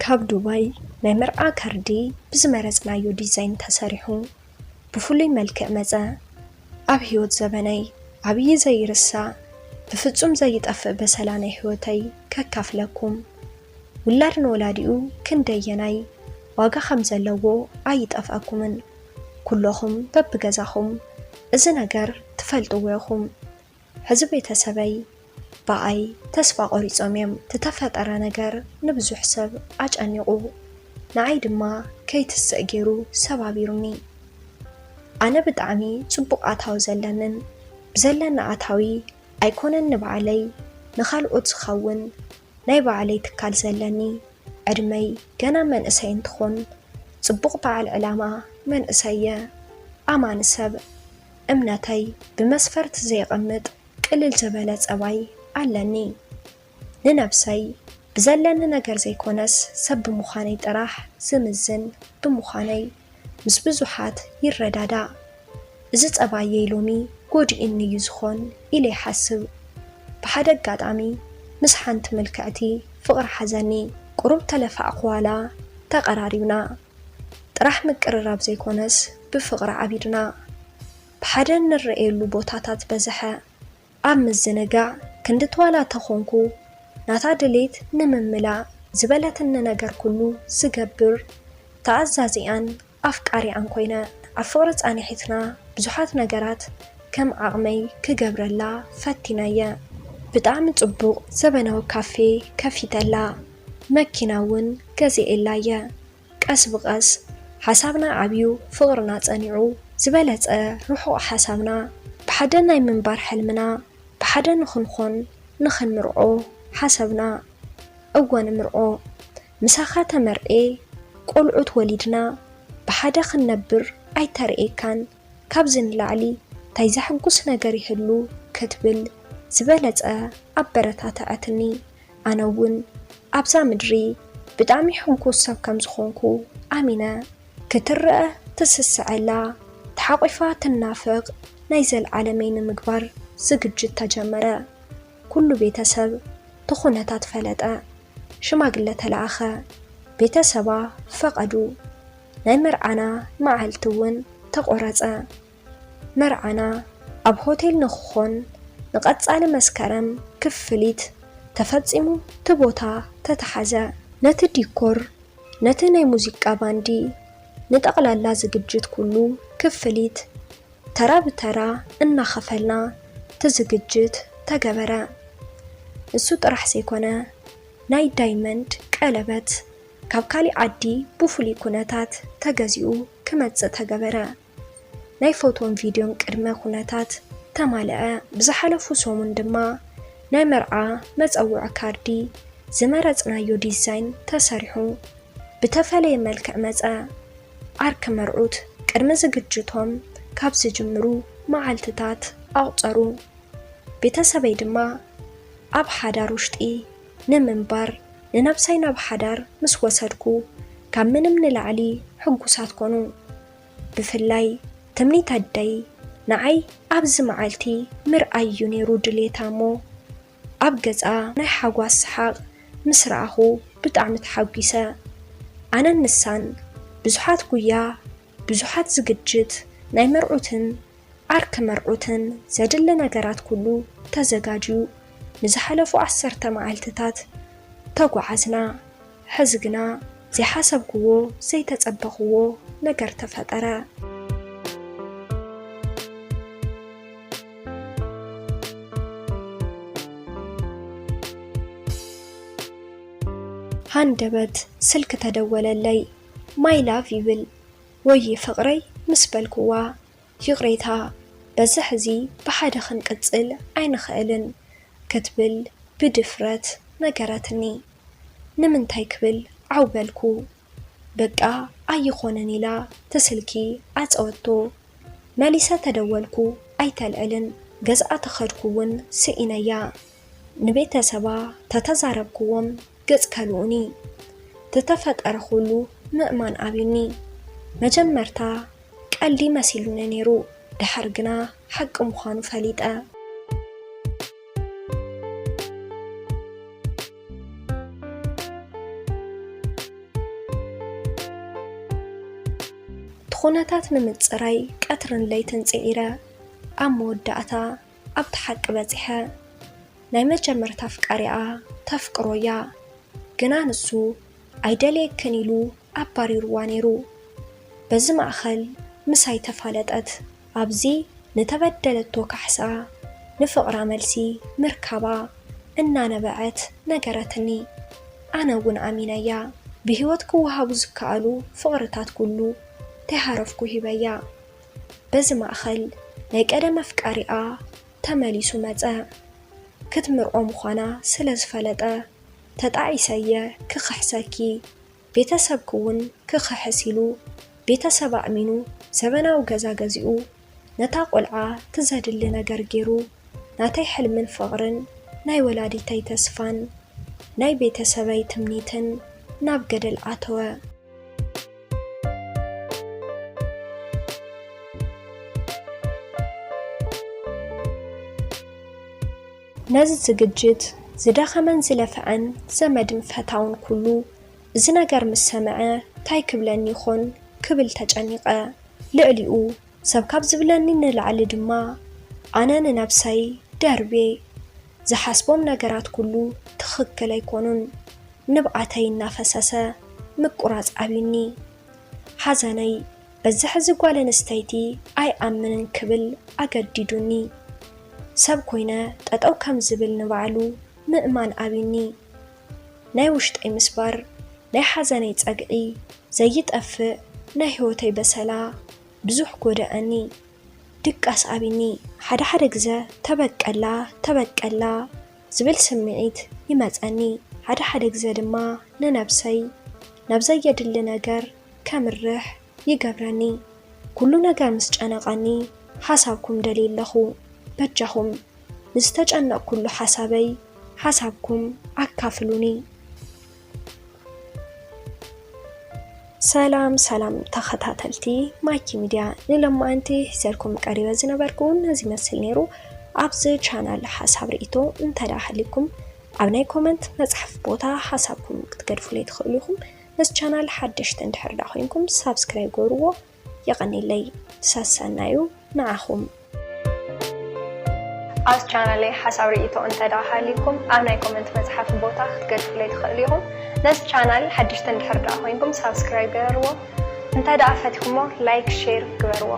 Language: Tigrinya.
ካብ ዱባይ ናይ መርዓ ካርዲ ብዝመረጽናዮ ዲዛይን ተሰሪሑ ብፍሉይ መልክዕ መጸ። ኣብ ህይወት ዘበነይ ዓብዪ ዘይርሳዕ፣ ብፍጹም ዘይጠፍእ በሰላ ናይ ህይወተይ ከካፍለኩም። ውላድ ንወላዲኡ ክንደየናይ ዋጋ ከም ዘለዎ ኣይጠፍኣኩምን። ኩለኹም በብገዛኹም እዚ ነገር ትፈልጥዎ ኢኹም። ሕዚ ቤተሰበይ ብኣይ ተስፋ ቆሪጾም እዮም። ዝተፈጠረ ነገር ንብዙሕ ሰብ ኣጨኒቑ፣ ንዓይ ድማ ከይትስእ ገይሩ ሰባቢሩኒ። ኣነ ብጣዕሚ ጽቡቕ ኣታዊ ዘለንን ብዘለኒ ኣታዊ ኣይኮነን ንባዕለይ ንኻልኦት ዝኸውን ናይ ባዕለይ ትካል ዘለኒ። ዕድመይ ገና መንእሰይ እንትኾን ጽቡቕ በዓል ዕላማ መንእሰይ እየ። ኣማኒ ሰብ፣ እምነተይ ብመስፈርት ዘየቐምጥ ቅልል ዝበለ ጸባይ ኣለኒ። ንነብሰይ ብዘለኒ ነገር ዘይኮነስ ሰብ ብምዃነይ ጥራሕ ዝምዝን ብምዃነይ ምስ ብዙሓት ይረዳዳእ። እዚ ጸባየይ ሎሚ ጎዲኡኒ እዩ ዝኾን ኢለ ይሓስብ። ብሓደ ኣጋጣሚ ምስ ሓንቲ ምልክዕቲ ፍቕሪ ሓዘኒ። ቁሩብ ተለፋዕኹ ዋላ ተቐራሪብና። ጥራሕ ምቅርራብ ዘይኮነስ ብፍቕሪ ዓቢድና። ብሓደ እንረኣየሉ ቦታታት በዝሐ። ኣብ ምዝንጋዕ ክንድቲ ዋላ ተኾንኩ ናታ ድሌት ንምምላእ ዝበለትኒ ነገር ኩሉ ዝገብር ተኣዛዚኣን ኣፍቃሪኣን ኮይነ። ኣብ ፍቕሪ ጻንሒትና ብዙሓት ነገራት ከም ዓቕመይ ክገብረላ ፈቲነየ። ብጣዕሚ ጽቡቕ ዘበናዊ ካፌ ከፊተላ፣ መኪና እውን ገዚኤላ እየ። ቀስ ብቐስ ሓሳብና ዓብዩ፣ ፍቕርና ጸኒዑ፣ ዝበለጸ ርሑቕ ሓሳብና፣ ብሓደ ናይ ምንባር ሕልምና፣ ብሓደ ንኽንኾን ንኽንምርዖ ሓሰብና። እወ ንምርዖ። ምሳኻ ተመርዕየ፣ ቆልዑት ወሊድና፣ ብሓደ ክንነብር ኣይተርእየካን። ካብዚ ንላዕሊ ታይ ዘሕጉስ ነገር ይህሉ ክትብል ዝበለጸ ኣበረታተዐትኒ። ኣነ እውን ኣብዛ ምድሪ ብጣዕሚ ሕጉስ ሰብ ከም ዝኾንኩ ኣሚነ። ክትረኣ ትስስዐላ፣ ተሓቒፋ ትናፈቕ ናይ ዘልዓለመይ ንምግባር ዝግጅት ተጀመረ። ኩሉ ቤተሰብ እቲ ኩነታት ፈለጠ። ሽማግለ ተለኣኸ። ቤተሰባ ፈቐዱ። ናይ መርዓና መዓልቲ እውን ተቖረጸ። መርዓና ኣብ ሆቴል ንኽኾን ንቐጻሊ መስከረም ክፍሊት ተፈጺሙ እቲ ቦታ ተተሓዘ። ነቲ ዲኮር፣ ነቲ ናይ ሙዚቃ ባንዲ፣ ንጠቕላላ ዝግጅት ኩሉ ክፍሊት ተራ ብተራ እናኸፈልና እቲ ዝግጅት ተገበረ። እሱ ጥራሕ ዘይኮነ ናይ ዳይመንድ ቀለበት ካብ ካሊእ ዓዲ ብፍሉይ ኩነታት ተገዚኡ ክመጽእ ተገበረ። ናይ ፎቶን ቪድዮን ቅድመ ኩነታት ተማልአ። ብዝሓለፉ ሰሙን ድማ ናይ መርዓ መጸውዒ ካርዲ ዝመረጽናዮ ዲዛይን ተሰሪሑ ብተፈለየ መልክዕ መጸ። ዓርኪ መርዑት ቅድሚ ዝግጅቶም ካብ ዝጅምሩ መዓልትታት ኣቑጸሩ። ቤተሰበይ ድማ ኣብ ሓዳር ውሽጢ ንምንባር ንነብሰይ ናብ ሓዳር ምስ ወሰድኩ ካብ ምንም ንላዕሊ ሕጉሳት ኮኑ። ብፍላይ ትምኒት ኣደይ ንዓይ ኣብዚ መዓልቲ ምርኣይ እዩ ነይሩ ድሌታ እሞ ኣብ ገጻ ናይ ሓጓስ ሰሓቕ ምስ ረኣኹ ብጣዕሚ ተሓጒሰ። ኣነን ንሳን ብዙሓት ጉያ፣ ብዙሓት ዝግጅት ናይ መርዑትን ዓርኪ መርዑትን ዘድሊ ነገራት ኩሉ ተዘጋጅዩ ንዝሓለፉ ዓሰርተ መዓልትታት ተጓዓዝና። ሕዚ ግና ዘይሓሰብክዎ ዘይተጸበኽዎ ነገር ተፈጠረ። ሃንደበት ስልኪ ተደወለለይ። My love ይብል። ወይ ፍቕረይ ምስ በልክዋ፣ ይቕሬታ፣ በዚ ሕዚ ብሓደ ክንቅጽል ኣይንኽእልን ክትብል ብድፍረት ነገረትኒ። ንምንታይ ክብል ዓው በልኩ። በቃ ኣይኾነን ኢላ እቲ ስልኪ ዓጸወቶ። መሊሰ ተደወልኩ ኣይተልዕልን። ገዝኣ ተኸድኩ እውን ስኢነያ። ንቤተሰባ ተተዛረብክዎም ገጽ ከልኡኒ። ተተፈጠረ ኩሉ ምእማን ኣብዩኒ። መጀመርታ ቀልዲ መሲሉኒ ነይሩ፣ ደሓር ግና ሓቂ ምዃኑ ፈሊጠ። ኩነታት ንምጽራይ ቀትርን ለይትን ጽዒረ፣ ኣብ መወዳእታ ኣብቲ ሓቂ በጺሐ። ናይ መጀመርታ ኣፍቃሪኣ ተፍቅሮ'ያ፣ ግና ንሱ ኣይደልየክን ኢሉ ኣባሪርዋ ነይሩ። በዚ ማእኸል ምሳይ ተፋለጠት። ኣብዚ ንተበደለቶ ካሕሳ፣ ንፍቕራ መልሲ ምርካባ እናነበዐት ነገረትኒ። ኣነ እውን ኣሚነያ። ብህይወት ክወሃቡ ዝከኣሉ ፍቕርታት ኩሉ ተይሃረፍኩ ሂበያ። በዚ ማእኸል ናይ ቀደም ኣፍቃሪኣ ተመሊሱ መጸ። ክትምርዖ ምዃና ስለ ዝፈለጠ፣ "ተጣዒሰ'የ ክኽሕሰኪ፣ ቤተሰብኪ እውን ክኽሕስ" ኢሉ ቤተሰብ ኣእሚኑ ዘበናዊ ገዛ ገዚኡ፣ ነታ ቆልዓ ትዘድሊ ነገር ገይሩ፣ ናተይ ሕልምን ፍቕርን፣ ናይ ወላዲተይ ተስፋን ናይ ቤተሰበይ ትምኒትን ናብ ገደል ኣተወ። ነዚ ዝግጅት ዝደኸመን ዝለፍዐን ዘመድን ፈታውን ኩሉ፣ እዚ ነገር ምስ ሰምዐ ታይ ክብለኒ ይኾን ክብል ተጨኒቐ። ልዕሊኡ፣ ሰብ ካብ ዝብለኒ ንላዕሊ ድማ፣ ኣነ ንነብሰይ ደርብየ። ዝሓስቦም ነገራት ኩሉ ትኽክል ኣይኮኑን። ንብዓተይ እናፈሰሰ ምቁራጽ ኣብዩኒ። ሓዘነይ በዚ ሕዚ ጓል ኣንስተይቲ ኣይኣምንን ክብል ኣገዲዱኒ። ሰብ ኮይነ ጠጠው ከም ዝብል ንባዕሉ ምእማን ኣብዩኒ። ናይ ውሽጠይ ምስባር፣ ናይ ሓዘነይ ጸግዒ፣ ዘይጠፍእ ናይ ህይወተይ በሰላ ብዙሕ ጎደኣኒ። ድቃስ ኣብኒ። ሓደ ሓደ ግዘ ተበቀላ፣ ተበቀላ ዝብል ስምዒት ይመጸኒ። ሓደ ሓደ ግዘ ድማ ንነብሰይ ናብ ዘየድሊ ነገር ከምርሕ ይገብረኒ። ኩሉ ነገር ምስ ጨነቐኒ ሓሳብኩም ደልየ ኣለኹ። በጃኹም ንዝተጨነቕኩሉ ሓሳበይ ሓሳብኩም ኣካፍሉኒ። ሰላም ሰላም ተኸታተልቲ ማይኪ ሚድያ፣ ንሎማዓንቲ ሒዘልኩም ቀሪበ ዝነበርኩ ነዚ መስል ነይሩ። ኣብዚ ቻናል ሓሳብ ርእይቶ እንተ ደኣ ሃልይኩም ኣብ ናይ ኮመንት መጽሓፍ ቦታ ሓሳብኩም ክትገድፉለይ ትኽእሉ ኢኹም። ነዚ ቻናል ሓደሽቲ እንድሕር ደኣ ኮይንኩም ሳብስክራይብ ገብርዎ። የቐኔለይ። ሰሰናዩ ንዓኹም። ኣብዚ ቻናለይ ሓሳብ ርእይቶ እንተ ደኣ ሃልይኩም ኣብ ናይ ኮመንት መጽሓፍ ቦታ ክትገድፉለይ ትኽእሉ ኢኹም። ነዚ ቻናል ሓደሽቲ እንድሕር ደኣ ኮይንኩም ሳብስክራይብ ገበርዎ። እንተ ደኣ ፈቲኹሞ ላይክ፣ ሼር ግበርዎ።